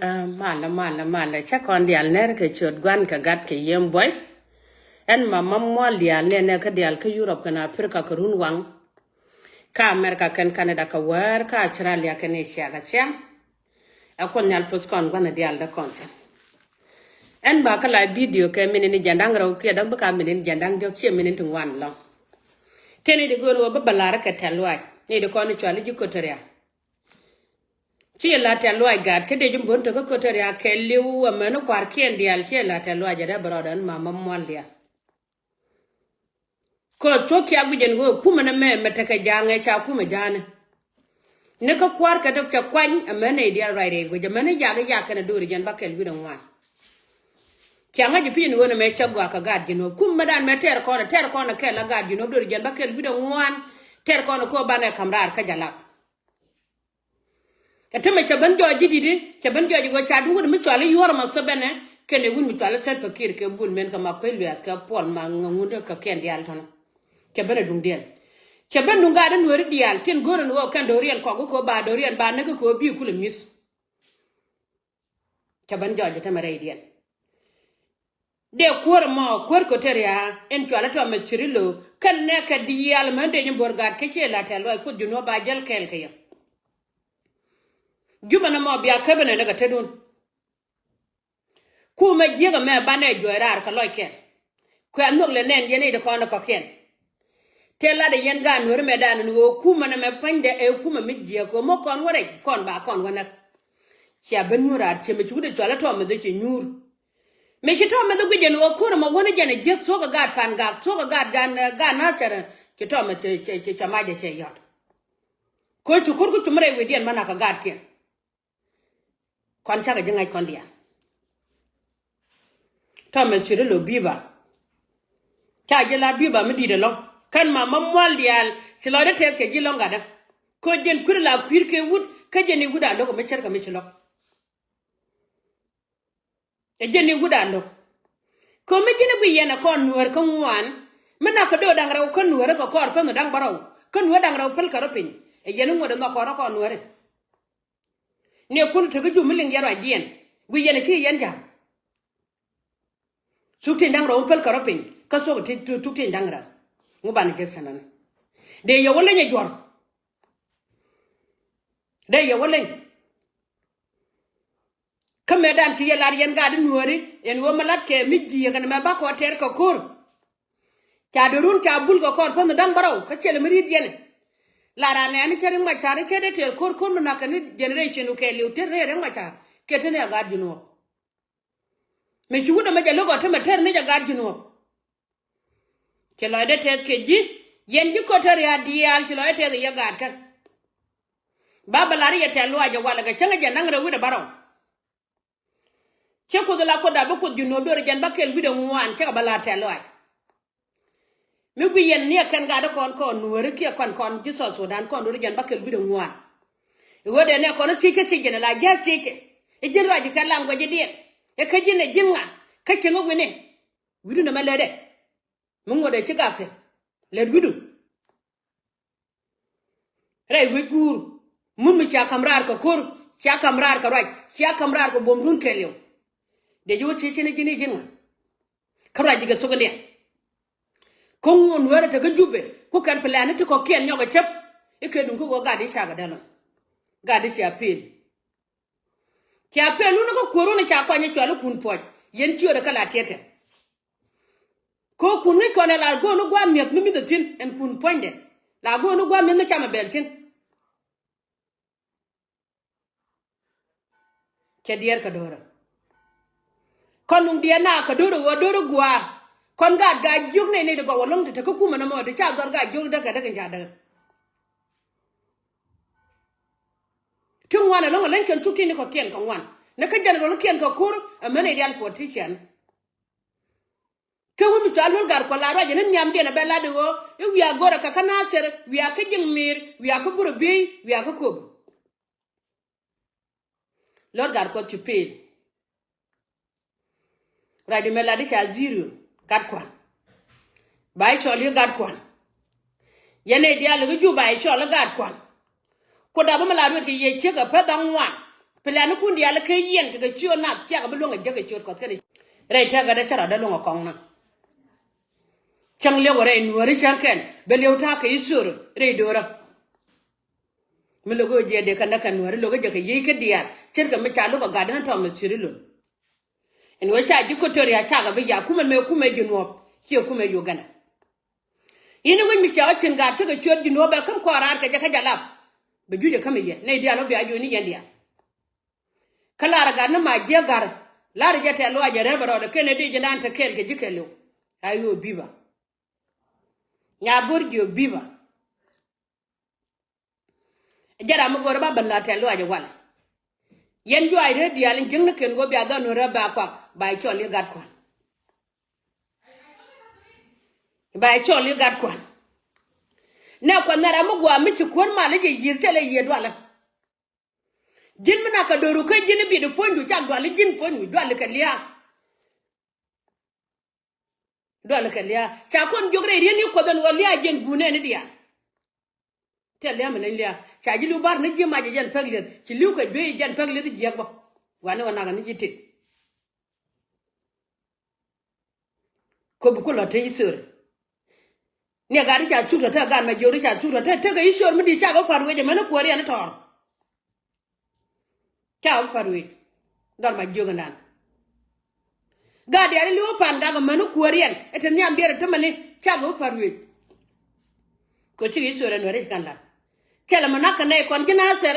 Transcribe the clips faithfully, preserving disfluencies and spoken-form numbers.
Ɛ, malɛ, malɛ, malɛ. Cä kɔn diaal nɛr kɛ ciöt Gua̱n kɛ Gat kɛ Yiëë Buɔy. Ɛn ma, ma mual diaal nɛnɛ kä diaal kä Europe kɛnɛ Africa kɛ runwaŋ. Kä America kɛnɛ Canada kɛ wäär, kä Australia kɛnɛ Asia kɛ ciaŋ. Ɛ Kuoth Nhial puɔth kɔn gua̱n diaal dee kɔn thi̱n. Ɛn ba kä la video kɛ mini ni jiɛn da̱ŋ rɛw kiɛ dɔ̱ŋ bi ka mini ni jiɛn da̱ŋ diɔ̱k ciɛ mini ti ŋuan lɔ̱ŋ. Tëë ni di go̱o̱r ɣöö bä bä la̱r kɛ tɛ̈th luaac ni di kɔn i̱ cuali ji̱ Equatoria. Ci la tɛ̈th luaac gaat kä dee ji̱ bo̱n tekä Equatoria kɛɛliw amäni kua̱rkiɛn diaal, ci la tɛ̈th luaac ɛ dee bɛ rɔɔdɛ ɛn ma, ma mual diaal. Kɛ ɣöö thuɔ̱k kiɛ guic ɛn ɣöö kumɛ nɛmɛ mɛ tekɛ ja̱a̱ŋ ɛ ca kumɛ ja̱a̱ni. Ni kä kua̱r kɛ dɔ̱k cɛ kuany amäni diaal ruac rɛy guic amäni yak i̱ yak kɛnɛ do̱ri jiɛn bäkɛl wi̱cdɛ ŋuan. Cia ŋa̱c i̱ pi̱i̱n ɣöö nɛmɛ cä gɔaa kɛ gaat ji̱ nuɔ̱ɔ̱p. Kumɛ dan mɛ tɛr kɔn, tɛr kɔn kɛl la gaat ji̱ nuɔ̱ɔ̱p do̱ri jiɛn bäkɛl wi̱cdɛ ŋuan. Tɛr kɔn kɛ ɣöö banɛ ka̱m raar kä Jalak. Ɛ tämɛ cɛ ben jɔɔc ji̱ di̱t i̱, cɛ ben jɔɔc i̱ ɣöö ca duŋ wut mi cuali yuɔr ma thop ɛnɛ kɛnɛ wut mi cuali Salva Kiir kɛ Bul Mel kɛ Makuei Lueth kɛ Puɔl Maŋ ŋundä kɛ kiɛn diaal tɔnɔ. Cɛ ben ɛ duŋdiɛn. Cɛ ben duŋ gaat i̱ Nuääri diaal tin go̱o̱r ɛn ɣöö kɛn do̱riɛn kɔk i̱ kɛ ɣöö ba do̱riɛn ba näk i̱ kɛ ɣöö bi kulɛ mi̱th. Cɛ ben jɔɔc ɛ tämɛ rɛydiɛn. Dee kuäär ɛmɔ, kuäär Equatoria in cuali Thomas Cirillo kɛn nɛɛkɛ diaal män dee nyin bo̱r gaat kä ciɛ la tɛ̈th luaac Kuoth ji̱ nuɔ̱ɔ̱p ba jäl kɛɛl kɛ yɛ. Jubɛ nɛmɔ bia käbinɛ ni kɛ tetdun. Kumɛ jiäk ɛmɛ banɛ juɔc raar kɛ lɔckɛn. Kuɛ nhök lɛ nɛn yɛn i̱ di kɔn kɔ̱kiɛn. Tëë latdɛ yɛn gaat Nuääri mɛ dan ni ɣöö kumɛ nɛmɛ pua̱nydɛ ɛ kumɛ mi jiäk kɛ ɣöö mi kɔn wä rɛc kɔn ba kɔn wä näk. Cia ben nyuur raar ciɛ mi ci wut ɛ cuali Thomas ɛ ci nyuur. Mi ci Thomas ɛ guic ɛn ɣöö ko̱r ɛmɔ wäni jɛn ɛ jiäk thuɔ̱k ɛ gaat Pangak, thuɔ̱k ɛ gaat gan, eh, gaat Nathɛr, ci Thomas cɛ, cɛ, cɛ, cɛ mac ɛ cɛ yɔt. Ko̱ ci ko̱r ku cu mi rɛy wecdiɛn bä nak kɛ gaatkiɛn. Kɔn cakɛ ji̱ ŋa̱c kɔn diaal. Thomas Cirillo biba. Ca ji̱ la biba mi di̱i̱t ɛlɔ̱ŋ. Kän ma, ma mual diaal ci lɔcdä tɛth kɛ ji̱ lɔ̱ŋ gatdä. Ko̱ jɛn kui̱r la kui̱r kɛ wut kä jɛn i̱ wut a lo̱k mi cär kɛ mi ci lɔ̱k. Ɛ jɛn i̱ wut a lo̱k. Ko̱ mi ji̱n i̱ guic yɛn ɛ kɔn Nuäär kä ŋuan. Mi nak kɛ do̱r da̱ŋ rɛw kä Nuäär kɛ kɔr pänh da̱ŋ bärɔw kä Nuäär da̱ŋ rɛw päl kɛ rɔ piny. Ɛ jɛn i̱ ŋuɔ̱t ɛ nhɔk kɔr ɛ kɔn Nuäär. Ni ɛ kun tekɛ jum mi liŋ yɛn ruacdiɛn. Guic yɛn ɛ ci yɛn ja̱a̱ŋ. Thuk tin da̱ŋ rɛw päl kɛ rɔ piny kä thok ti, ti, thuk tin da̱ŋ rɛw. Ŋu banɛ jek cɛ nɔni. Dee yɛ wä leny ɛ juɔ̱r. Dee yɛ wä leny. Kä mëëdan ci yɛ lar yɛn gaat i̱ Nuääri ɛn ɣöö mi la̱t kɛ mi ji̱ yɛ kɛn mɛ bakɔ tɛr kɛ ko̱r. Ca do̱run ca bul kɛ kɔr pänh da̱ŋ bärɔw kä cɛl mi ri̱t yɛn. Lar anɛ ni cɛ Riek Machar cɛ dee tɛr ko̱r, ko̱r mi nak kɛ ni generation kɛ liw tɛr rɛy Riek Machar kɛ te ni a gaat Junub. Mëë ci wut ɛmɛ jɛ lo̱k ɔ te mɛ tɛr ni jɛ gaat Junub. Ci lɔcdä tɛth kɛ ji̱, yɛn ji̱ Equatoria diaal ci lɔcdä tɛth yɛ gaatkä. Ba bä lar yɛ tɛth luaac ɛ walɛ kɛ cäŋ jɛ naŋ rɛw wi̱cdɛ bärɔw. Cä Kuoth la Kuoth a bi Kuoth Junub do̱r jɛn bäkɛl wi̱cdɛ ŋuan cä kɛ bä lar tɛth luaac. Mi guic yɛn ni ɛ kɛn gatdä kɔn kɔn Nuääri kiɛ kɔn kɔn ji̱ South Sudan kɔn do̱r jɛn bäkɛl wi̱cdɛ ŋuan. I̱ ɣöö dee nɛ kɔn i̱ thiec kä thiec jɛn ɛ la ji̱ a thiec kɛ i̱ ji̱n ruac i̱ kɛ language i̱diɛn i̱ kä ji̱n ɛ ji̱n ŋa kä cieŋ i̱ wi̱ni. Wi̱cdu nɛmɛ lätdɛ. Mi ŋuɔ̱t ɛ ci gak thi̱n lät wi̱cdu. Rɛy wec guur. Mun mi cia ka̱m raar kɛ ko̱r, cia ka̱m raar kɛ ruac, cia ka̱m raar kɛ buɔ̱mdun kɛɛliw. Dee ji̱ wä tiee cin i̱ ji̱n i̱ ji̱n ŋa. Kä ruac ji̱ kɛ thok in diɛn. Kä ŋuɔ̱t Nuäärä tekä Jubɛ ku kɛn plan i̱ ti kɔ̱kiɛn nyɔk ɛ cäp. I̱ kɛ duŋ kä ɣöö gat i̱ cakɛ dee lɔ̱ŋ. Gat i̱ cia pel. Cia pel wun kä kuäär wun ca kuany i̱ cual i̱ kun puɔc. Yɛn ciöötdɛ kä la tiɛtkɛ. Kä kun ŋäc kɔn ɛ la go̱o̱n i̱ gua̱a̱th mi̱eth mi mi̱th ɛ thi̱n ɛn kun puɔ̱nydɛ. La go̱o̱n i̱ gua̱a̱th mi̱eth mi camɛ bɛl thi̱n. Cɛ diɛɛr kɛ do̱rä. Kɔn nuŋ diɛɛr na kɛ do̱rä ɣöö do̱rä gua̱a̱. Kɔn gaat gaa jiök nɛy nɛy ti gɔw ɛlɔ̱ŋ ti te kä kumɛ nɔmɔ ti ca gɔr gaa jiök däkɛ däkɛ ca däkɛ. Ti ŋuan ɛlɔ̱ŋ ɛlɛny kɛn cuk ti ni kɔ̱kiɛn kɛ ŋuan. Ni kä general kiɛn kɛ ko̱r ɛmɛn i̱ diaal politician. Kä wi̱i̱ mi cɔal Luel Gatkuɔth la ruacɛ ni nhiamdiɛn ɛ bɛ lat i̱ ɣöö i̱ wiaa go̱rɛ kɛ kä Nathir, wiaa kä Jiŋmir, wiaa kä Burɛ Biey, wiaa kä Köp. Luel Gatkuɔth ci pel. Ruacdɛ mɛ lat i̱ ca zero Gatkuɔth. Ba i̱ cɔl i̱ Gatkuɔth. Yɛn ɛ diaal i̱ kä Jubɛ ba i̱ cɔl i̱ Gatkuɔth. Ku dap mi la ruet kɛ yɛ ciek ɛ peth aŋuan. Plan kun diaal kä yɛn kɛ kɛ ciöt nath ciakɛ bi luäŋ a jäk kɛ ciöt Kuɔth kɛn. Rɛy tɛkɛ dee cä rat dee luäŋ a kɔŋ na. Cäŋ liɛw a rɛy nuääri cäŋ kɛn bɛ liɛw ta̱a̱ kɛ i̱ sör rɛy do̱rä. Mi lo̱k ɣöö jiɛ dee kɛn dee kɛn nuääri lo̱k ɣöö jɛ kɛ yiey kä diaal ce̱tkɛ mi ca lo̱k a gat dee ni tɔm mi thi̱ri lo̱l. Ɛn ɣöö ca ji̱ Equatoria cakɛ bi ya̱ kumɛ mɛ kumɛ ji̱ nuɔ̱ɔ̱p ciɛ kumɛ Uganda. I̱ni wi̱c mi ca ɣä cin gaat kä kɛ ciöt ji̱ nuɔ̱ɔ̱p ɛ käm kɔɔr raar kɛ jɛ kä jɛ lap. Bɛ juc ɛ käm i̱ yɛ nɛy diaal ɣä bia juɔ̱cni yɛn diaal. Kä lar gat ni ma jiäk ga̱r lar jɛ tɛ̈th luac jɛ rɛp ɛ rɔɔdɛ kɛn ɛ di ji̱ naan te kɛɛl kɛ ji̱ kɛɛliw. A yo̱o̱ bi̱bä. Nya bo̱r jiök bi̱bä. Jɛ ram mi go̱o̱rä ba ben la tɛ̈th luac ɛ walɛ. Yɛn juaac rɛp diaal in jiäkni kɛn ɣöö bia dhɔn nuɔ̱ɔ̱rä ba kuak ba cɔl i̱ gat kua̱n. Ba cɔl i̱ gat kua̱n. Nɛ kua̱n nɛ ram mi gua̱a̱ mi ci kuäär mal i̱ jɛ yi̱i̱r thilɛ yiëë dualä. Ji̱n mi nak kɛ do̱ru kä ji̱n i̱ bi̱i̱du puɔ̱nydu cak dual i̱ ji̱n puɔ̱nydu dual i̱ kɛ lia̱a̱. Dual i̱ kɛ lia̱a̱ ca kɔn jiök rɛy ri̱en i̱ kuɔth ɛn ɣöö lia̱a̱ jiɛn guun ɛn i̱ diaal. Tɛl lia̱a̱ mi leny lia̱a̱ ca ji̱ li̱w bar ni ji̱ mac ɛ jɛn päk lieth ci li̱w kɛ juey ɛ jɛn päk lieth i̱ jiäk bä. Wani wä nak ɛn i̱ ji̱ tit. Köp bi ku lɔ te i̱ thöri. Niɛ gat i̱ ca thuk tɔ̱ te gat mɛ jiök i̱ ca thuk tɔ̱ te tekɛ i̱ cor mi di̱i̱t cakɛ kua̱r wec ɛmɛn i̱ kuäär yɛn i̱ tɔ̱ɔ̱r. Cakɛ kua̱r wec. Dhɔr ma jiök ɛnan. Gat diaal i̱ li̱w i̱ pan gak ɛmɛn i̱ kuäär yɛn ɛ te nhiam biɛɛr ɛ te mɛni cakɛ kua̱r wec. Kɛ cikɛ i̱ cor ɛ nuɛri ci kan lat. Cɛlɛ mi nak kɛ nɛy kɔn ji̱ nathɛr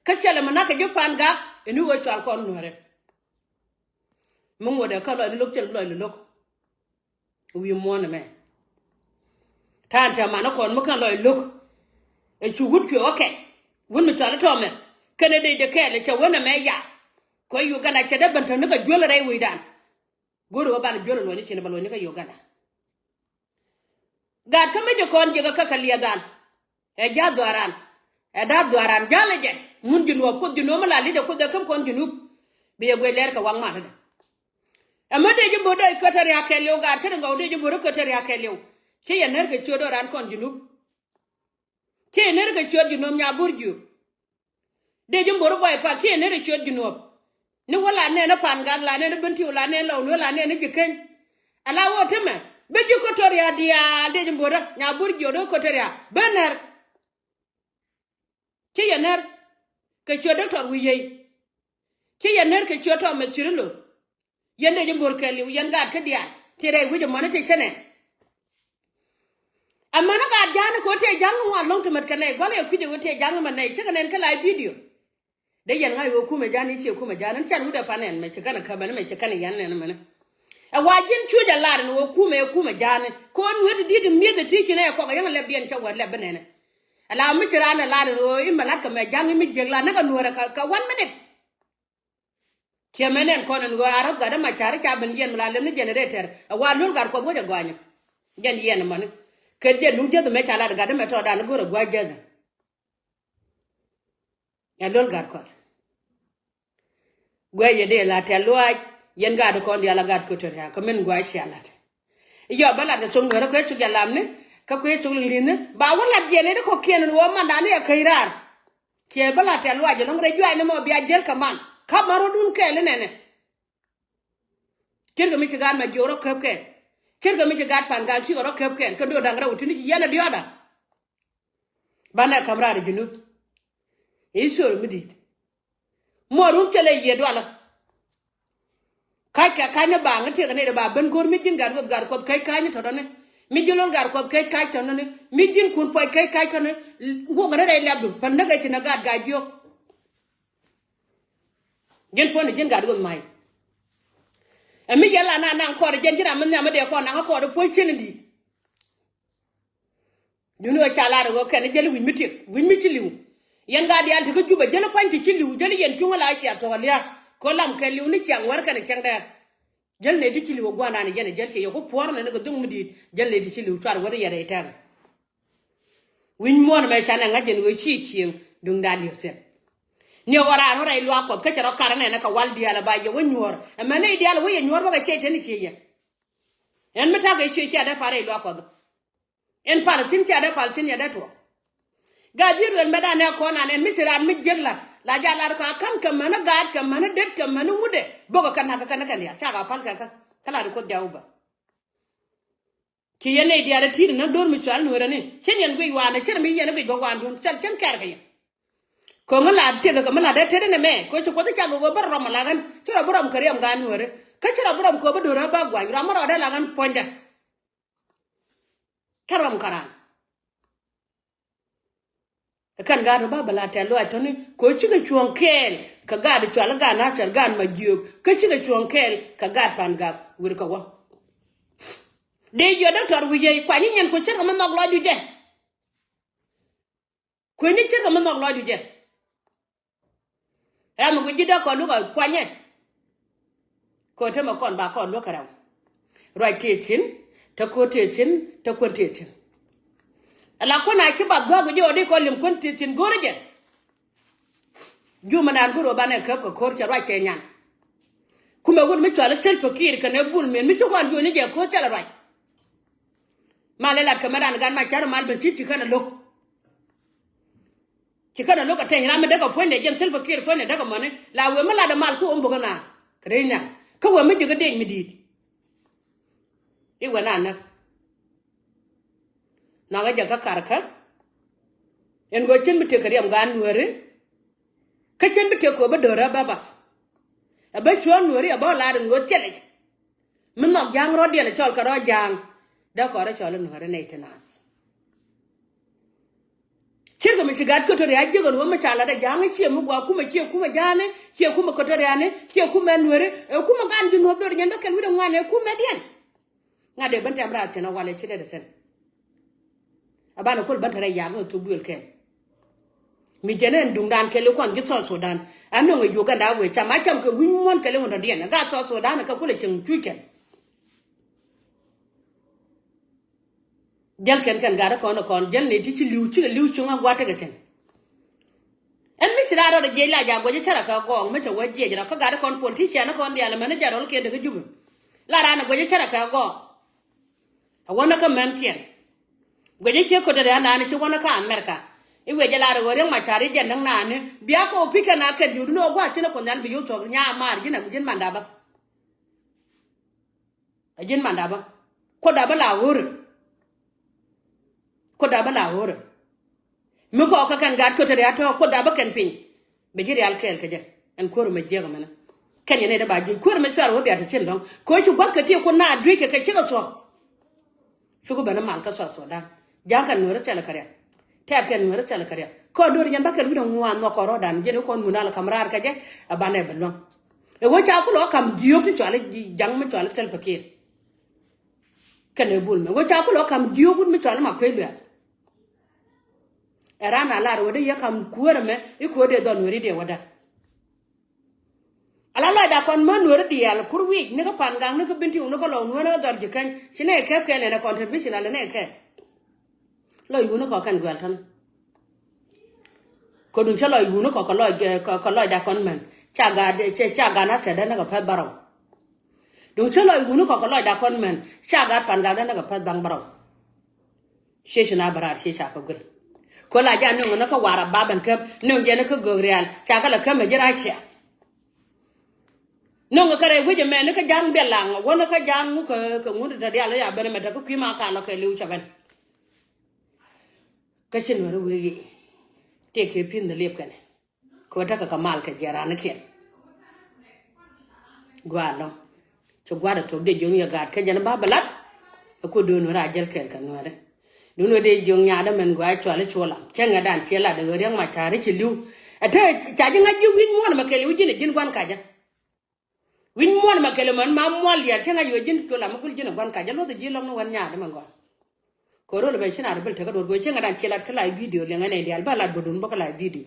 kä cɛlɛ mi nak kɛ ji̱ pan gak ɛn i̱ ɣöö cual kɔn nuɛri. Mi ŋuɔ̱t ɛ kä lɔcni lo̱k cɛl lɔcni lo̱k. Wi̱i̱ muɔ̱ɔ̱n ɛmɛ ta̱a̱n tɛ̈ man ɛ kɔn mi kɛn lɔc lo̱k. Ɛ cu wut cuɛ wä kɛc wut mi cɔal i̱ tɔmɛ kɛn ɛ dee dee kɛɛl ɛ cɛ wen ɛmɛ ya. Kɔ Uganda cɛ dee ben täni kɛ juäl rɛy wecdan. Go̱o̱ri wä banɛ juäl ɛ luɔ̱nyni cin ɛ bɛ luɔ̱nyni kä Uganda. Gat kä mi jɛ kɔn jɛ kɛ kä kɛ liɛthan. Ɛ ja̱a̱th dhuaaran. Ɛ da̱a̱p dhuaaran ja̱lɛ jɛ. Mun ji̱ nuɔ̱ɔ̱p kuoth ji̱ nuɔ̱ɔ̱p mi la li̱c ɛ kuoth ɛ käm kɔn ji̱ nup. Bi yɛ guic lɛr kɛ waŋ matdä. Ɛmɛ dee ji̱ bo̱o̱r dee Equatoria kɛɛliw gaat kä di ŋɔw dee ji̱ bo̱o̱r Equatoria kɛɛliw. Ci yɛ ner kɛ ciöt ɣän ran kɔn ji̱ nup. Ci yɛ ner kɛ ciöt ji̱ nuɔ̱ɔ̱p nya bo̱o̱r jiök. Dee ji̱ bo̱r buay pak kiɛ nɛn ɛ ciöt ji̱ nuɔ̱ɔ̱p. Ni wä la nɛn ɛ pan gak la nɛn ɛ ben tiw la nɛn lɔw nuɛ la nɛn ɛ ji̱ keny. Ala wä temɛ bi ji̱ Equatoria diaal dee ji̱ bo̱rä nya bo̱r jiök dee Equatoria ben nɛr. Ci yɛ nɛr kɛ ciöt dee tɔr wi̱i̱ yey. Ci yɛ nɛr kɛ ciöt tɔr mɛ ciri lo̱r. Yɛn dee ji̱ bo̱r kɛɛliw yɛn gaat kä diaal ti rɛy wi̱c ɛmɔni ti cä nɛn. Amäni gaat ja̱a̱ni kɛ ɣöö tëë ja̱ŋ ŋuan lɔ̱ŋ ti mät kɛ nɛy gua̱l ɛ kui̱c ɛ ɣöö tëë ja̱ŋ mät nɛy cä kɛ nɛn kä live video. Dee yɛn ŋa̱c ɣöö kumɛ ja̱a̱ni ciɛ kumɛ ja̱a̱ni ni can wut ɛ pan ɛn mɛ ci kɛn ɛ käpäni mɛ ci kɛn ɛ yɛn nɛn mɛni. Ɛ wa ji̱n cuc ɛ lar ɛn ɣöö kumɛ ɛ kumɛ ja̱a̱ni kɛ ɣöö nuet ti di̱t mi̱eth ɛ ti ci nɛy ɛ kɔk ɛ yɛn ɛ lɛp biɛn cä wɛr lɛp bi nɛnɛ. Ɛ la mi ci raan ɛ lar ɛn ɣöö i̱ mɛ la̱t kɛ mɛ ja̱ŋ i̱ mi jiäk la näk ɛ nuäärɛ kɛ one minute. Ciɛ mɛn ɛn kɔn ɛn ɣöö a rɔ̱th gat dämacar ca ben jiɛn mi la lem ni generator ɛ wa lo̱l gat kuɔth wec ɛ gɔany. Jɛn yɛn ɛmɔni kɛ jɛn nuŋ jiäth ɛmɛ ca lat gat dämɛ tɔɔdan i̱ go̱r ɛ gua̱a̱c jiäth. Ɛ lo̱l gat kuɔth. Guɛc yɛ dee la tɛ̈th luaac yɛn gat kɔn diaal a gat Equatoria kɛ min gua̱a̱c cia lat. Yɔ bä lat kɛ cok nuɛrä kuɛ cok jɛ lamni kä kuɛ cok liŋ li̱thni ba wä lat jiɛn ni di kɔ̱kiɛn ni wä mandani ɛ käc raar. Kiɛ bä lat tɛ̈th luaac ɛlɔ̱ŋ rɛy juaac ni mɔ bia jiäl kɛ man ka̱p man rɔ̱dun kɛɛl inɛnɛ. Ce̱tkɛ mi ci gaat mɛ jiök rɔ käp kɛɛl. Ce̱tkɛ mi ci gaat pan gaak cikɛ rɔ käp kɛɛl kä do̱r da̱ŋ rɛw ti̱ni ci yɛn ɛ diɔ̱ɔ̱da. Banɛ ka̱m raar ɛ Junub. I̱ thöör mi di̱i̱t. Muɔɔr wun thilɛ yiëë dualä. Ka̱ckɛ ka̱ny ni baaŋ ni tiɛɛk ni dee ba ben go̱r mi ji̱n gat ɣöth gat kuɔth käc ka̱ny ni tɔ̱tɔ̱ni. Mi ji̱n lo̱l gat kuɔth käc ka̱c tɔ̱tɔ̱ni. Mi ji̱n kun puɔc käc ka̱c tɔ̱tɔ̱ni. Ŋuɔk ni rɛy lɛpdu päl näk ɛ ci ni gat gat jiök. Ji̱n puɔ̱n ji̱n gat ɣöth ma̱c. Ɛ mi yɛl an an naŋ kɔɔr jiɛn ji̱n ram mi nhiam mi dee kɔɔr naŋ kɔɔr puɔ̱ny cien in di̱i̱t. Duni ɣä ca lar ɣöö kɛn jäl wi̱c mi tiek wi̱c mi ci li̱w. Yɛn gaat diaal ti kä Jubɛ jäl pua̱ny ti ci li̱w jäl yɛn cuŋä la ciath thok alia̱a̱. Kɛ ɣöö lam kɛ li̱w ni ciaŋ wär kɛnɛ ciaŋ dɛɛr. Jäl nɛy ti ci li̱w ɛ gua̱a̱r nani jɛn ɛ jäl ciɛ yɛ ku puɔ̱ɔ̱r nɛni kɛ dho̱ŋ mi di̱i̱t jäl nɛy ti ci li̱w cuar wär yɛ rɛy tɛ̈r. Wi̱c muɔ̱ɔ̱n ɛmɛ canɛ ŋa̱c jɛn ɣöö ci cieŋ duŋda li̱w thi̱n. Ni ɣɔr raan ɣä rɛy luaak Kuɔth kä cɛ rɔ kar ɛnɛnɛ kɛ wal diaal ɛ ba yɛ wä nyuɔ̱ɔ̱r ɛmɛnɛ i̱ diaal wä yɛ nyuɔ̱ɔ̱r bä kɛ cɛy teni cië yɛ. Ɛn mi ta̱kɛ cië cia dee par rɛy luaak Kuɔth. Ɛn pal thi̱n cia dee pal thi̱n yɛ dee tuɔɔk. Gaa ji̱ ruel mɛtdan ɛ kɔn an ɛn mi ci raan mi jiäk la̱t La jal lar kɛ a ka̱n kɛ män a gaat kɛ män a det kɛ män a ŋut ɛ bok ɛ kɛ nak kɛ kɛn kɛn diaal cak a pal kɛ kä. Kä lar Kuoth Jakuba. Ci yɛn nɛy diaal a ti̱i̱t ni do̱r mi cual Nuäärä ni cin yɛn guic waan cin mi yɛn guic bä waan duun cɛl cin kɛɛr kɛ yɛn. Ko̱ŋ la tiek kɛ mi la dee tet ni mɛ ko̱ ci Kuoth cak kɛ ɣöö bä rɔm a la ɣän ci rɔ bä rɔm kɛ riɛm gaat Nuäärä. Kä ci rɔ bä rɔm kɛ ɣöö bä do̱r a bä guany rɔm mi rɔ dee la ɣän puɔ̱nydɛ. Kä rɔm kɛ raan. Kɛn gaat ba bɛ la tɛl luaac tɔ̱ni kɛ ɣöö cikɛ cuɔ̱ɔ̱ŋ kɛɛl kɛ gaat cual gaat Nathɛr gaat Majiök kä cikɛ cuɔ̱ɔ̱ŋ kɛɛl kɛ gaat Pan Gak wi̱r kɛ wä. Dee jiɔ däk tɔr wi̱c yey kuany nyin ku ce̱tkɛ mi nhɔk lɔcdu jɛ. Kueni ce̱tkɛ mi nhɔk lɔcdu jɛ. Ram mi guic ji̱ dee kɔn luk a kuanyɛ. Kɛ ɣöö temɛ kɔn ba kɔn luäk kɛ rɛw. Ruac tëë thi̱n, te ko̱r tëë thi̱n, te kuän tëë thi̱n. Ala kuän a ci bath gua̱a̱k guic ji̱ ɣöö di kɔn li̱em kuän tëë thi̱n go̱o̱rä jɛ. Jumɛ naan go̱o̱r ɣöö banɛ käp kɛ ko̱r cɛ ruac cɛ nyan. Kumɛ wut mi cɔal i̱ Salva Kiir kɛnɛ Bul Mel mi ci kɔn juɔ̱ɔ̱ni jɛ ko̱r cɛ lɛ ruac. Ma lɛ lat kɛ mɛ ran gan ma ca̱r mal ben ci ci kɛn a lo̱k. Ci kɛn a lo̱k a teny ram mi däk a puɔ̱nydɛ jɛn Salva Kiir puɔ̱nydɛ däk a mɔni la wee mi lat a mal kä ɣöö mi buk a naar kɛ rɛy nhial kä wee mi ji̱ kä dec mi di̱i̱t. I̱ wee na näk. Nhɔakä jɛ kä karkä. Ɛn ɣöö cin bi tëk kɛ riɛm gaat Nuääri. Kä cin bi tëk kɛ ɣöö bä do̱rä bä bath. Ɛ bä cuɔ̱ɔ̱ŋ Nuääri ɛ bä lar ɛn ɣöö thilɛ jɛ. Mi nhɔk ja̱a̱ŋ rɔ̱diɛn ɛ cɔl kɛ rɔ̱ ja̱a̱ŋ. Dee kɔn rɔ cɔl i̱ Nuääri nɛy ti naath. Ce̱tkɛ mi ci gat Equatoria jiäk ɛn ɣöö mi ca lat ɛ ja̱a̱ŋ ciɛ mi gua kumɛ ciɛ kumɛ ja̱a̱ni ciɛ kumɛ Equatoria ni ciɛ kumɛ Nuääri ɛ kumɛ gan ji̱ nuɔ̱p do̱r nyɛn bä kɛl wi̱cdɛ ŋuan ɛ kumɛ diɛn. Ŋa̱t dee ben tɛm raar thi̱n a walɛ ci dee dee thi̱n. A banɛ kuäl ben te rɛy yak ɛ thuk duël kɛn. Mi jɛn ɛn duŋdan kɛl i̱ kuan ji̱ South Sudan. A nöŋ ɛ Uganda wee cam a cam kɛ wi̱ny muɔ̱n kɛl i̱ wundɔ̱diɛn ɛ gaat South Sudan ɛ kɛ kulɛ cieŋ cuc kɛn. Jäl kɛn kɛn gat kɔn kɔn jäl ni ti ci li̱w cikɛ li̱w cuŋ a gua̱t tekɛ cin. Ɛn mi ci la rɔɔdɛ jiɛc la ja guɛc cärɛ kɛ gɔɔk mi cɛ wä jiɛc rɔ kä gat kɔn politician kɔn diaal mɛn jɛ rɔl kiɛn tekä Jubɛ. La raan guɛc cärɛ kɛ gɔɔk. A wänä kä mɛn kiɛn. Guɛc ciɛ köt dee raan naan ci wänä kä America. I̱ wec jɛ la rɛ ɣöö riäŋ ma ca̱r i̱ jɛ näŋ naan ni bia kɛ wä pi̱c kɛn a kɛn yut ni wä gua̱a̱r cin a kuɔth nhial bi yut thuɔ̱k nyaa maar ji̱n a ji̱n manda bä. A ji̱n manda bä. Kuoth dapä la ɣöörä. Kuoth dapä la ɣöörä. Mi kɔɔk kä kɛn gaat Equatoria tɔ̱ kuoth dapä kɛn piny. Bɛ ji̱ rial kɛɛl kɛ jɛ ɛn kuäär mɛ jiɛk ɛmɛnɛ. Kɛn yɛn nɛy dee ba juc kuäär mɛ cuar wä bia te cin dɔ̱ŋ kɛ ɣöö ci gua̱th kɛ tiek kuoth na dui̱c kɛ kɛ cikɛ thuɔ̱k. Cukɛ ben mal kä South Sudan. Ja̱a̱ŋ kɛn Nuäärä thilɛ kɛ riɛk. Tɛɛp kɛn Nuäärä thilɛ kɛ riɛk kä do̱r yɛn bä kɛl wi̱cdɛ ŋuan nhɔk kɔn rɔ̱dan jiɛn i̱ kɔn mun al ka̱m raar kɛ jɛ. A banɛ bɛ luäŋ. Ɛ ɣöö ca kulɔ kam jiök ti cɔal i̱ ja̱ŋ mi cɔal i̱ Salva Kiir. Kɛnɛ Bul Mel ɣöö ca kulɔ kam jiök wut mi cɔal i̱ Makuei Luɛth. Ɛ raan a lar wä dee yɛ kam kuäärä mɛ i̱ ko̱o̱dɛ dhɔl Nuääri dee wä däk. Ala lɔcda kɔn mä Nuääri diaal kur wi̱i̱c ni kä Pan Gak ni kä Bentiu ni kä Lɔw Nuäärä dhɔr ji̱ käny ci nɛ kɛp kɛn ɛn ɛ contribution alɛ nɛ kɛp. Lɔc wuni kɔ kɛn guɛl tän. Kä duŋ cä lɔc wuni kɔ kɛ lɔc kɛ lɔcda kɔn män ca gat ca gat na tɛt dän ni kɛ pɛth bärɔw. Duŋ cä lɔc wuni kɔ kɛ lɔcda kɔn män ca gat Pan Gak dän ni kɛ pɛth baŋ bärɔw. Ciec na bä raar ciec ca kɛ guil. Kö la ja nöŋ ni kä Warap ba ben käp nöŋ jɛ ni kä Gök Rial ca kɛ la käm ɛ ji̱ racia. Nöŋ kɛ rɛy wec ɛmɛ ni kä ja̱ŋ biɛl laŋ wä ni kä ja̱ŋ ŋu kɛ kɛ ŋun ti te diaal ni ya ben ɛmɛ te kä kui̱ ma ka lɔ kɛ li̱w cɛ ben. Kä ci Nuäärä wee yic tëë kɛ pi̱n dhɛ liep kɛnɛ. Kɛ wä tekɛ kɛ mal kɛ jiɛn ranikiɛn. Gua̱a̱r lɔ̱ŋ ci gua̱a̱r ɛ thok dee jiök ni yɛ gaat kä jɛn ba bɛ lat. Ɛ kuoth do̱n wä raa jäl kɛɛl kɛ Nuäärä. Duundɛ wä dee jiök nyaatdä mɛn gua̱a̱r cual i̱ cuɔl lam cäŋɛ dan ciɛ lat ɛ ɣöö riäŋ ma ca̱r i̱ ci li̱w. Ɛ te ca ji̱ ŋa̱c ji̱ wi̱c muɔ̱ɔ̱n ɛmɛ kɛɛl i̱ wi̱c ji̱n ɛ ji̱n gua̱n kacä. Wi̱c muɔ̱ɔ̱n ɛmɛ kɛɛl ɛmɛn ma muɔ̱ɔ̱l diaal cäŋɛ ɣöö ji̱n cuɔl lam mi gul ji̱n ɛ gua̱n kacä lo̱th ɛ ji̱ lɔ̱ŋ ni wän nyaatdä mɛn gɔaa. Kɛ ro̱l ɛmɛ ci naath bil tekɛ duɔ̱ɔ̱r kɛ cieŋ kɛ dan ciɛ lat kä live video liɛŋɛ nɛy diaal ba lat bä dun bä kä live video.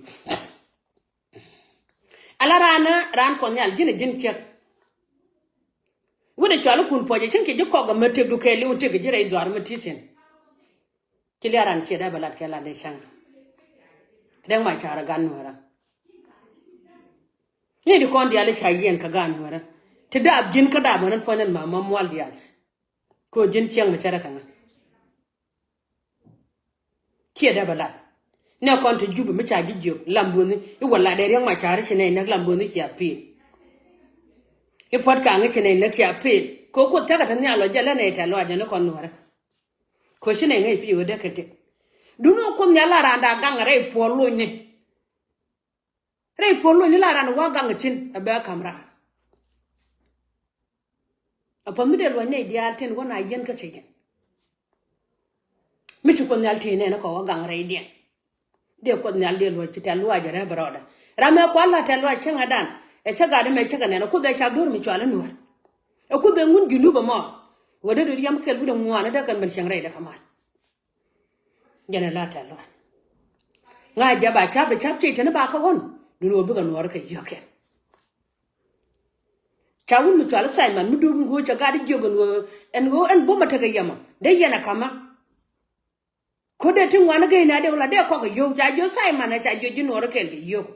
Ala raan raan kuɔth nhial ji̱n ɛ ji̱n ciek. Wut ɛ cɔal ikun puɔc ɛ cieŋ ci ji̱ kɔk ɛmɛ tëkdu kɛɛliw tëk ji̱ rɛy dhɔaar ɛmɛ ti̱thi̱n. Ci liaran ciɛ dee bɛ lat kɛ lat dee cäŋ. Riɛk ma ca̱r ɛ gan nuɛɛrä. Ni di kɔn diaal i̱ ca yiɛn kɛ gan nuɛɛrä ti daap ji̱n kä daap ɣän ɛn puɔ̱ny ɛn ma ma mual diaal. Kɛ ɣöö ji̱n ciɛŋ mi cärä kɛ ŋä. Ciɛ dee bɛ lat. Nɛ kɔn te Jubɛ mi ca ji̱ jiök Lam Bo̱o̱ni i̱ wä lat dee Riɛk Macar i̱ ci nɛy näk Lam Bo̱o̱ni cia pil. I̱ puɔ̱t ka̱a̱ŋ i̱ ci nɛy näk cia pil. Kɛ Kuoth tekɛ te nhial lɔ jɛ lä nɛy tɛ̈th lɔaac ni kɔn Nuäärä. Kɛ ci nɛy ŋäc pi̱i̱ ɣöö dee kɛ tëk. Duundɛ ɣöö Kuoth Nhial la raan da̱a̱ gaŋ rɛy puɔ̱ɔ̱r lony ni. Rɛy puɔ̱ɔ̱r lony ni la raan wä gaŋ cin ɛ bɛ ka̱m raan. Ɛ puɔ̱th mi dee luɔ̱c nɛy diaal tin wä na yien kä thiecin. Mi ci Kuoth Nhial tëë nɛn kɔ wä gaŋ rɛydiɛn. Dee Kuoth Nhial dee luɔ̱c ci tɛ̈th lɔaac rɛp rɔɔdɛ. Ram mɛ kual la tɛ̈th lɔaac cäŋɛ dan. Ɛ cä gat mɛ cä kɛ nɛn ɛ Kuoth ɛ ca go̱r mi cual i̱ Nuäär. Ɛ Kuoth ɛ ŋun Junub ɛmɔ. Ɣöö dee dee riɛm kɛl wi̱cdɛ ŋuan dee kɛn ben cieŋ rɛydɛ kɛ mal. Jɛn ɛ la tɛ̈th lɔaac. Ŋa̱c jɛ ba ca̱p ɛ ca̱p ci teni ba kä ɣɔn. Duundɛ ɣöö bikɛ Nuäär kɛ yio̱kɛ. Ca wut mi cual i̱ Simon mi dup ŋuö cɛ gat i̱ jiök ɛn ɣöö ɛn ɣöö ɛn buɔ̱mɛ tekɛ yɛmɔ dee yɛn ɛ ka̱mä. Ko̱dɛ ti ŋuan i̱ gɛy na dee wä la dee kɔk ɛ yio̱w ca jiök Simon ɛ ca jiök ji̱ Nuäär kɛɛl kɛ yio̱w.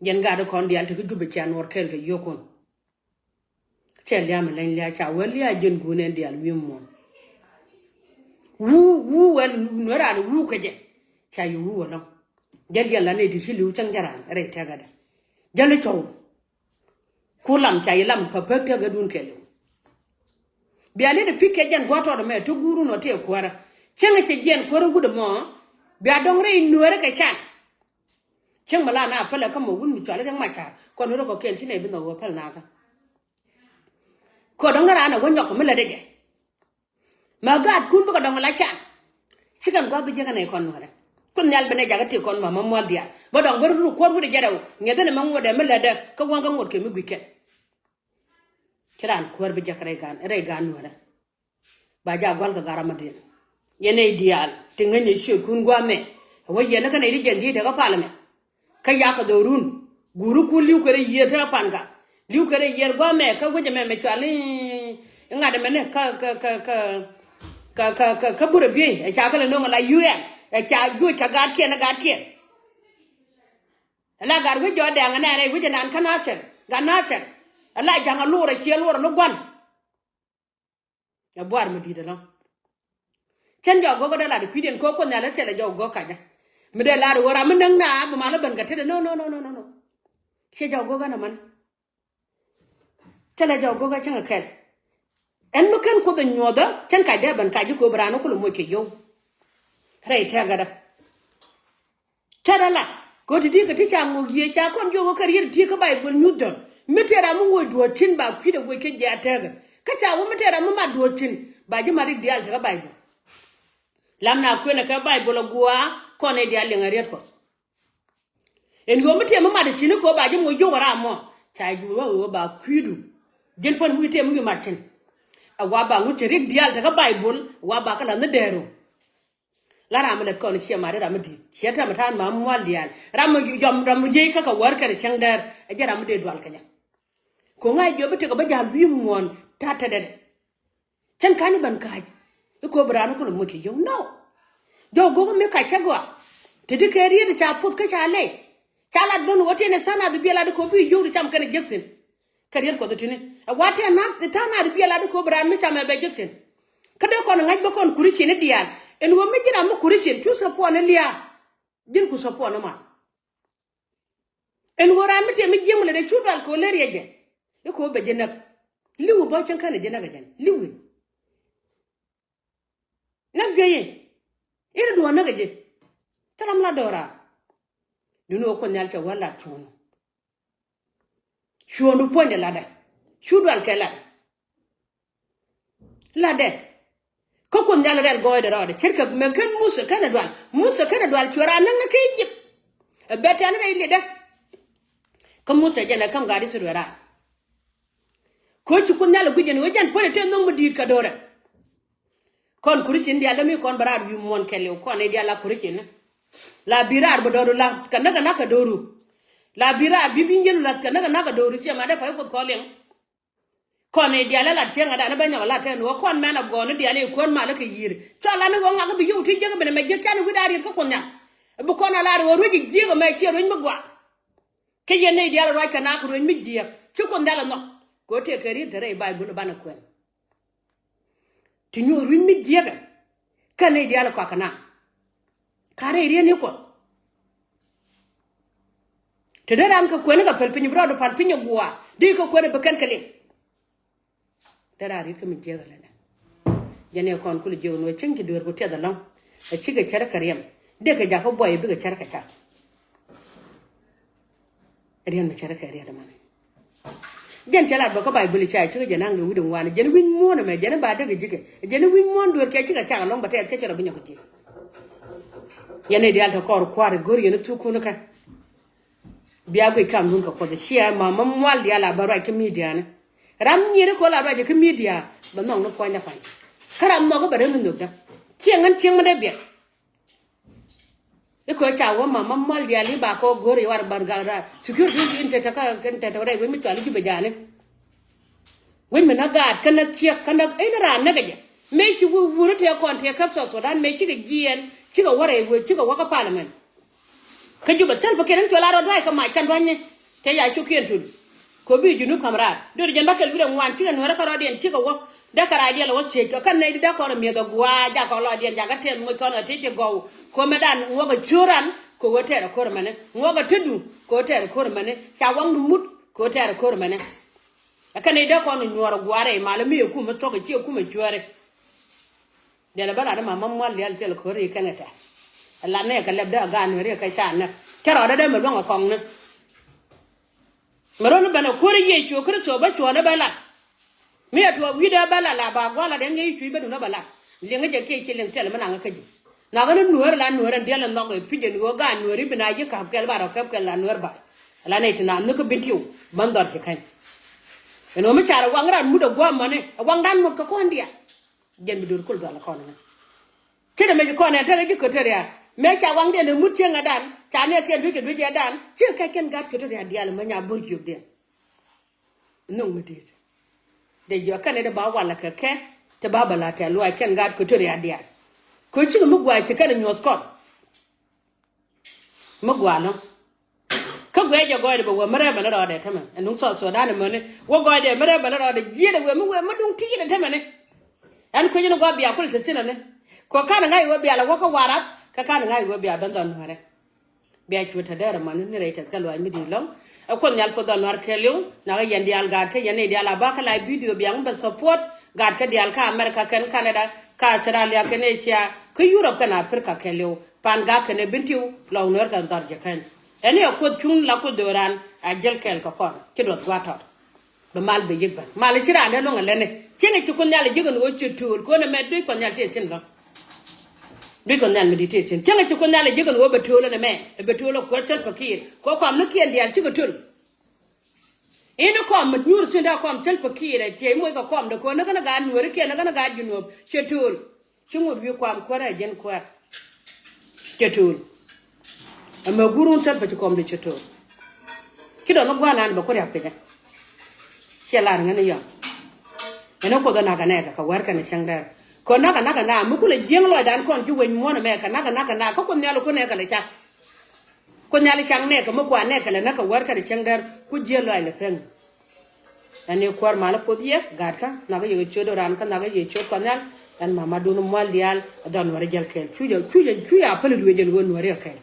Jɛn gat i̱ kɔn diaal ti kä Jubɛ cia Nuäär kɛɛl kɛ yio̱w kɔn. Cɛ lia̱a̱ mi leny lia̱a̱ ca wä lia̱a̱ jɛn guun ɛn diaal wi̱i̱ muɔ̱ɔ̱n. Wuu wuu wɛl Nuäär raan wuu kɛ jɛ. Ca yio̱w wuu ɛlɔ̱ŋ. Jäl yɛn la nɛy ti ci li̱w cäŋ jɛ raan rɛy tɛkädɛ. Jäl i̱ cɔw. Ku lam ca yi lam pa pek tëkädun kɛɛliw. Bia lät ɛ pi̱t kɛ jɛn gua̱a̱th tɔɔt ɛmɛ ti guurun ɔ tëë kuäärä. Cäŋ ɛ cɛ jiɛn kuäärä wut ɛmɔ. Bia dɔ̱ŋ rɛy Nuäärä kɛ can. Cäŋ mi la na päl ɛ kä mɔ wut mi cual i̱ Riɛk Macar kɔn rɔ kɔ̱kiɛn ci nɛy bi nhɔk ɣöö päl nakä. Kɛ dɔ̱ŋ raan ɛ wä nyɔk kɛ mi lätdɛ jɛ. Mɛ gaatkun bikɛ dɔ̱ŋ la can. Cikɛn gua̱th bi jiäk ɛn ɛ kɔn Nuäärä. Kuoth Nhial ben ɛ jakä tëë kɔn mama mual diaal bä dɔ̱ŋ bä run kuɔr wi̱cdɛ jɛt ɛ ŋi̱eth ɛn ɛmɛ ŋuɔ̱tdɛ mi lätdɛ kä waŋkä ŋuɔ̱t kɛ mi gui̱ckɛn. Ci raan kuäär bi jiäk rɛy gaan rɛy gaan Nuäärä. Ba jɛ a gua̱l kɛ gat ram mi di̱i̱t. Yɛn nɛy diaal ti ŋäcni ciötkun gua̱a̱mɛ. Ɛ wä yɛn kä nɛy ti jɛn di̱i̱t tekä pal ɛmɛ. Kä yakɛ dho̱run guurikun li̱w kɛ rɛy yiëër tekä panka. Li̱w kɛ rɛy yiëër gua̱a̱mɛ kä wec ɛmɛ mɛ cual i̱ ŋa̱t ɛmɛni kä kä kä kä kä kä kä kä burɛ biey ɛ ca kɛ lɛ no̱ŋ ɛ la U N ɛ ca juɔc ca gaatkiɛn ɛ gaatkiɛn. Ɛ la gat wec jɔɔt dɛŋ ɛ nɛn rɛy wec ɛ nan kä Nathir gat Nathir. Ɛ la ja̱ŋ ɛ luɔr ɛ ciɛ luɔr ɛ ni gua̱n. Ɛ buar mi di̱i̱t ɛnɔ. Cɛn jɔk go̱kä dee lat kui̱diɛn kɛ Kuoth Nhial ɛ thilɛ jɔk go̱kä kacä. Mi dee lat ɣöö ram mi näk na bi mal ɛ ben kɛ tetdɛ no no no no no. Ciɛ jɔk go̱kä nɛ män. Thilɛ jɔk go̱kä cäŋ ɛ kɛl. Ɛn mi ken Kuoth ɛ nyuɔ̱thä cɛn kac dee ben kac ji̱ kööb raan ɛ kulɛ moc kɛ yio̱w. Rɛy tɛ̈kädä. Tɛ̈t ala kɛ ɣöö ti ti kɛ ti ca ŋok yiëë ca kɔn jiök ɣöö kɛ riet ti ti kä Baibol nyuth jɔ̱l mi tëë ram mi woc duɔ̱ɔ̱c thi̱n ba kui̱dɛ woc kä jiaat tɛ̈kä. Kä ca wä mi tëë ram mi mat duɔ̱ɔ̱c thi̱n ba ji̱ mat rik diaal tekä Baibol. Lam na kuënɛ kɛ Baibol a gua̱a̱ kɔn ɛ diaal liŋ ɛ riet Kuɔth. Ɛn ɣöö mi tëë mi mat ɛ thi̱n i̱ kɛ ɣöö ba ji̱ moc yio̱w ɛ ram mɔ ca ji̱ wä ɣöö ba kui̱du. Ji̱n puɔ̱n wi̱i̱ tëë mi wi̱i̱ mat thi̱n. A wa ba ŋuc cɛ rik diaal tekä Baibol a wa ba kä la̱th ni dɛɛr ɣöö. La ram mi lät kɔn ciɛ mat i̱ ram mi di̱i̱t ciɛ tɛm ta̱a̱n ma mual diaal ram mi jɔm ram mi jiec kä kɛ wäär kɛn cäŋ dɛr. Ɛ jɛ ram mi dee dual kɛ jɛ. Ko̱ŋ a jiɔp i̱ tekɛ bä ja̱a̱l wi̱i̱ muɔ̱ɔ̱n ta̱a̱ tɛtdɛ. Cɛn ka̱n i̱ ben ka̱a̱c i̱ ko̱o̱p raan i̱ kulɛ moc kɛ yio̱w nɔ. Jɔw go̱o̱k i̱ mi kac cä gɔaa. Te ti kɛ riet i̱ ca puth kä ca lɛy. Ca lat ben wä tiɛn i̱ tha̱a̱ŋ nath i̱ biɛ lat i̱ ko̱o̱p i̱ yio̱w ti cam kɛn i̱ jek thi̱n. Kä riet Kuɔth i̱ ti̱ni ɛ wa tɛn nath i̱ ta̱a̱ nath i̱ biɛ lat i̱ ko̱o̱p raan mi camɛ bɛ jek thi̱n. Kä dee kɔn ŋa̱c bä kɔn Kuricin i̱ diaal ɛn ɣöö mi ji̱n ram mi Kuricin cu thäpuɔn i̱ lia̱a̱. Ji̱n ku thäpuɔn i̱ mal. Ɛn ɣöö raan mi tiɛm mi jiäk mi lɛ dee cu dual kɛ ɣöö lɛ riɛcɛ i̱ kɛ ɣöö bɛ ji̱ näk. Li̱w i̱ bä cäŋ känɛ ji̱ näk ɛ jɛn li̱w i̱. Näk juey i̱ i̱ ri duɔ̱ɔ̱n näk ɛ ji̱. Thil ram la do̱raar. Duŋni ɣöö Kuoth Nhial cɛ wä lat cuɔ̱ɔ̱ŋdu. Cuɔ̱ɔ̱ŋdu puɔ̱nydɛ latdɛ cu dual kɛ latdɛ. Latdɛ. Kä Kuoth Nhial rɛl gɔɔydɛ rɔɔdɛ ce̱tkɛ mɛ ken Muthɛ kɛnɛ dual Muthɛ kɛnɛ dual cuɛ raan näk ni kä Ijip. Ɛ bɛ tɛn rɛy liɛtdɛ. Kä Muthɛ jɛn ɛ käm gaat Ithɛrɛl raan. Kä ci Kuoth Nhial ɛ guic jɛn ɣöö jɛn puɔ̱nydɛ tëë nhök mi di̱i̱t kɛ do̱rɛ. Kɔn Kuricin diaal dämi kɔn bä raar wi̱i̱ muɔ̱ɔ̱n kɛɛliw kɔn i̱ diaal la Kuricin ni. La bi raar bä do̱ru la kɛ näk kɛ nak kɛ do̱ru. La bi raar bi bi nyelu lath kɛ näk kɛ nak kɛ do̱ru ciɛ ma dee pay Kuoth kɔn liɛŋ. Kɔn i̱ diaal la lat cieŋ adan i̱ bä nyɔk lat tɛn ɣöö kɔn mɛn a gɔɔn i̱ diaal i̱ kuäär mal i̱ kɛ yi̱i̱r cua lan i̱ ɣöö ŋak i̱ bi yio̱w ti jiäk i̱ ben ɛmɛ jiäk can i̱ wi̱cdan riet kä Kuoth Nhial. I̱ bi kɔn a lar ɣöö ruec i̱ jiäk ɛmɛ ciɛ ruec mi gɔaa. Kä yɛn nɛy diaal ruac kɛ nak ruec mi jiääk ci Kuoth Nhial ɛ nhɔk. Kɛ ɣöö tëëkɛ riet te rɛy Bayböl ɛ banɛ kuɛn. Ti nyuɔth ruec mi jiääkɛ kɛn nɛy diaal ɛ kɔakɛ nak. Ka rɛy riet ni Kuɔth Te dee ram kɛ kuɛni kɛ päl piny bi rɔɔdu pal piny ɛ gua̱a̱ di kɛ kuɛni bi kɛn kɛ liŋ. Dee raa ri̱t kä mi jiäk alɛ nɛ. Jɛn ɛ kɔn kulɛ jiäk nuɔ cieŋ ci dueer ku tiɛth alɔ̱ŋ. Ɛ cikɛ cär kɛ riɛm dee kɛ jakä buɔy bikɛ cär kɛ cak. Riɛn mi cär kɛ riɛt man. Jɛn cɛ lat bä kä Baiböl ca cikɛ jɛ naŋ de wi̱c in ŋuan jɛn wi̱c muɔ̱ɔ̱n ɛmɛ jɛn ba dee kɛ ji̱kɛ jɛn wi̱c muɔ̱ɔ̱n dueer kɛ cikɛ cak alɔ̱ŋ bɛ tɛth kɛ cɛ rɔ bi nyɔk kɛ ji̱k. Yɛn i̱ diaal te kɔɔr kua̱r i̱ go̱r yɛn i̱ thuk kun ikä. Bia guic kam dun kɛ kuɔth ciɛ ma ma mual diaal a bä ruac kä midia ni. Ram nyier i̱ kol a ruac kä midia bɛ nhɔk ni kuɔ̱ny dɛ kuany. Kä ram nhɔk i̱ bɛ rem ni nhök dä. Ciɛ ŋän cieŋ mi dee biɛt. I̱ kol ca wä ma ma mual diaal i̱ ba kɔ go̱r i̱ war ban gak raa security in te te kä in te te rɛy wec mi cual i̱ jubɛ jaani. Wec mi na gaat kä na ciek kä na in raan näk jɛ. Mëë ci wur wur tëë kɔn tëë käp South Sudan mëë cikɛ jiɛɛn cikɛ wä rɛy wec cikɛ wä kä parliament. Kä Jubɛ thil pä kiɛn in cuɛ la rɔ dua̱c kä mac kɛn dua̱cni. Tëë ya cuk kiɛn tul. Kɛ bi Junub ka̱m raar döör jɛn bä kɛl wi̱cdɛ ŋuan cikɛ nueerä kä rɔɔdiɛn cikɛ wä. Dee kä raar diɛl wä thiec kɛ kɛn nɛy di dee kɔn rɔ mi̱eth ɛ gua̱a̱ jakɔ lɔɔdiɛn jakɛ tɛth moc kɔn ɛ ti̱c ti gɔw. Kɛ mɛ dan ŋuɔk ɛ curan kɛ wä tɛɛr ɛ ko̱r mɛni ŋuɔk ɛ tetdu kɛ wä tɛɛr ɛ ko̱r mɛni ca waŋdu mut kɛ wä tɛɛr ɛ ko̱r mɛni. Ɛ kɛn i̱ dee kɔn nyuɔr gua̱a̱r i̱ mal mi ɛ kum ɛ thuɔ̱k ɛ ci ɛ kum ɛ cuääri. Diɛl ɛ bä lat i̱ ma ma mual diɛl thil ko̱r i̱ kɛn ɛ tɛ̈. Ɛ lat ni ɛ kɛ lɛp dee ɛ gaat nueeri ɛ kɛ ca näk cä rɔɔdɛ dee mɛ luäŋ ɛ kɔŋ ni. Mɛ rɔ̱n i̱ ben ɛ ko̱r i̱ Yecu Kritho bä cuɔ̱ɔ̱n i̱ bä lat. Mi ɛ tuɔɔk wi̱i̱dɛ bä lat la ba gua̱a̱r lat ɛn ŋäc i̱ cuc bä dun i̱ bä lat. Liŋ i̱ jɛ kiɛ ci liŋ thil mi naŋ i̱ kä ji̱. Nhɔakä ni nueer la nueer ɛn diɛl in nhɔk i̱ pi̱c ɛn ɣöö gaat nueer i̱ bi na ji̱ ka̱p kɛl ba rɔ kɛp kɛl la nueer ba̱a̱. Ala nɛy ti naath ni kä Bentiu bän dhɔr ji̱ käny. Ɛn ɣöö mi carɛ waŋ ran mut ɛ gua̱a̱m mäni ɛ waŋdan ŋot kɛ kɔn diaal. Jɛn bi do̱r kul dual kɔn ɛmɛ. Ci dɛ mec kɔn ɛn tekɛ ji̱ Equatoria mëë ca waŋdiɛn ɛ mut cieŋ ɛdan ca nɛɛkiɛn dui̱c ɛ dui̱c ɛdan ci kɛ kɛn gaat Equatoria diaal mɛ nya bo̱r jiökdiɛn. Nhoŋ mi di̱i̱t dee jiɔk kɛn ɛ dee ba walɛ kɛ kɛ te ba bɛ la tɛ̈th luaac kɛn gaat Equatoria diaal. Kɛ cikɛ mi gua̱a̱c ci kɛn ɛ nyuɔ̱th kɔn. Mi gua̱a̱ lɔ̱ŋ. Kä guiɛ jɛ gɔɔydɛ bɛ wee mi rɛp bɛ ni rɔɔdɛ tämɛ ɛn nuŋ South Sudan mäni wä gɔɔydɛ mi rɛp bɛ ni rɔɔdɛ jiɛtdɛ wee mi wee mi duŋ ti̱i̱dɛ tämɛ ni. Ɛn kuecä ni gua̱a̱ bia kulɛ te thi̱n ɛni. Kɛ ka̱n ŋa̱c wee bia lɛ wä kä Warap kä ka̱n ŋa̱c wee bia ben dhɔn nuɛrɛ. Bia cuɛ te dɛr ɛmɔni ni rɛy tɛth kä luaac mi di̱i̱t lɔ̱ŋ. Ɛ Kuoth Nhial Kuoth dhɔn nuɛr kɛɛliw nakä yɛn diaal gaat kä yɛn nɛy diaal a ba kä live video biaŋ ben support gaat kä diaal kä America kɛn Canada kä Australia kɛn Asia kä Europe kɛn Africa kɛɛliw. Pan gak kɛn ɛ Bentiu lɔw nuɛr kɛn dhɔr jɛ kɛn. Ɛn i̱ ɛ Kuoth cuŋ la Kuoth dööran a jäl kɛɛl kɛ kɔn ci duɔth gua̱a̱th tɔt. Bɛ mal bɛ yik bän mal ci raan dee luŋ ɛ lätni. Cieŋ i̱ ci Kuoth Nhial ɛ ji̱ kɛn ɣöö ci tööl kɛ ɣöö nɛ mɛ duec Kuɔth Nhial tëë thi̱n lɔ̱ŋ. Duec Kuɔth Nhial mi di̱t tëë thi̱n cieŋ i̱ ci Kuoth Nhial ɛ ji̱ kɛn ɣöö bɛ tööl ɛ nɛ mɛ ɛ bɛ tööl ɛ kuäär Salva Kiir kɛ ɣöö kɔam ni kiɛn diaal cikɛ tööl. I̱ni kɔm mi nyuur thi̱n dee kɔm Salva Kiir ɛ tiey moc kɛ kɔm dee ko̱n ni kɛn gaat nueeri kiɛn ni kɛn gaat Junub cɛ tööl. Ci ŋot wi̱i̱ kuam kuäär ɛ jɛn kuäär. Cɛ tööl. Ɛmɛ guur wun Salva ci kɔm dee cɛ tööl. Ci dɔn ni gua̱a̱r lan bɛ kuäär ɛ piny ɛ. Ciɛ lar ŋäni yɔm. Ɛn ɛ Kuoth ɛ nak ɛ nɛɛkɛ kɛ wär kɛn ɛ cäŋ dɛr. Kɛ nak ɛ nak ɛ na mi kulɛ jiäŋ lɔcdan kɔn ci weny muɔ̱n ɛmɛ kɛ nak ɛ nak ɛ na kä Kuoth Nhial ɛ kuäär nɛɛkɛ lɛ cak. Kuoth Nhial i̱ cak nɛɛkɛ mi gua̱a̱r nɛɛkɛ lɛ näk kɛ wär kɛn cäŋ däär ku jiäl lɔaac lɛ pɛŋ. Ɛn i̱ kuäär mal i̱ Kuoth yɛ gaatkä nakä yɛ kɛ ciöt ran kä nakä yɛ ciöt Kuɔth Nhial. Ɛn mamadun mual diaal ɛ dhɔn wär i̱ jäl kɛɛl cu jɛ cu jɛ cu ya päl i̱ ruëëc ɛn ɣöö nuääri ɛ kɛɛl.